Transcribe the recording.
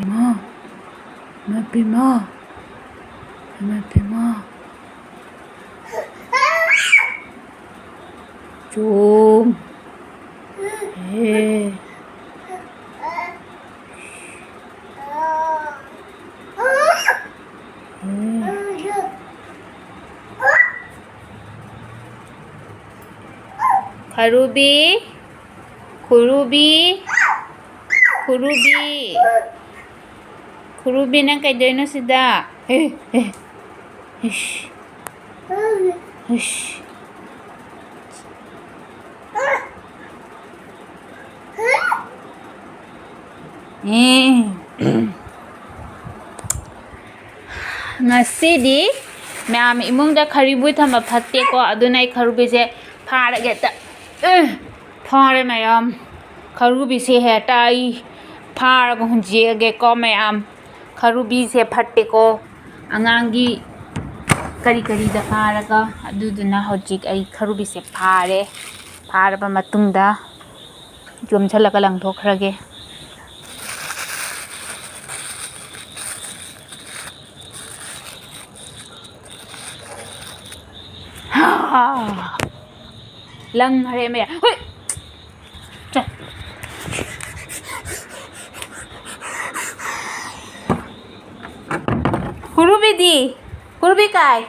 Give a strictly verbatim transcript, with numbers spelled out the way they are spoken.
ꯏꯃꯥ, ꯏꯃꯥ ꯄꯦꯝꯃ, ꯏꯃꯥ ꯄꯦꯝꯃ꯫ ꯆꯨꯝ꯫ ꯍꯦ꯫ ꯍꯦ꯫ ꯈꯔꯨꯕꯤ, ꯈꯨꯔꯨꯕꯤ, ꯈꯨꯔꯨꯕꯤ꯫ ꯈꯨꯔꯨꯕꯤ, ꯅꯪ ꯀꯩꯗꯧꯔꯤꯅꯣ ꯁꯤꯗ? ꯍꯦ, ꯍꯦ꯫ ꯏꯁ꯫ ꯏꯁ꯫ ꯑꯦ꯫ ꯉꯁꯤꯗꯤ ꯃꯌꯥꯝ ꯏꯃꯨꯡꯗ ꯈꯔꯤꯕꯨ ꯊꯝꯕ ꯐꯠꯇꯦꯀꯣ, ꯑꯗꯨꯅ ꯑꯩ ꯈꯔꯨꯕꯤꯁꯦ ꯐꯥꯔꯒꯦ ꯍꯦꯛꯇ꯫ ꯑꯦ! ꯐꯥꯔꯦ ꯃꯌꯥꯝ꯫ ꯈꯔꯨꯕꯤꯁꯦ ꯍꯦꯛꯇ ꯑꯩ ꯐꯥꯔꯒ ꯍꯨꯟꯖꯤꯛꯑꯒꯦꯀꯣ ꯃꯌꯥꯝ꯫ ꯈꯔꯨꯕꯤꯁꯦ ꯐꯠꯇꯦꯀꯣ꯫ ꯑꯉꯥꯡꯒꯤ ꯀꯔꯤ ꯀꯔꯤꯗ ꯐꯥꯔꯒ, ꯑꯗꯨꯗꯨꯅ ꯍꯧꯖꯤꯛ ꯑꯩ ꯈꯔꯨꯕꯤꯁꯦ ꯐꯥꯔꯦ꯫ ꯐꯥꯔꯕ ꯃꯇꯨꯡꯗ ꯌꯣꯝꯁꯤꯜꯂꯒ ꯂꯪꯊꯣꯛꯈ꯭ꯔꯒꯦ꯫ ꯍꯥ! ꯂꯪꯈ꯭ꯔꯦ ꯃꯌꯥꯝ꯫ ꯍꯨꯏ! ꯆꯠ꯫ ꯈꯨꯔꯨꯕꯤꯗꯤ? ꯈꯨꯔꯨꯕꯤ ꯀꯥꯏ?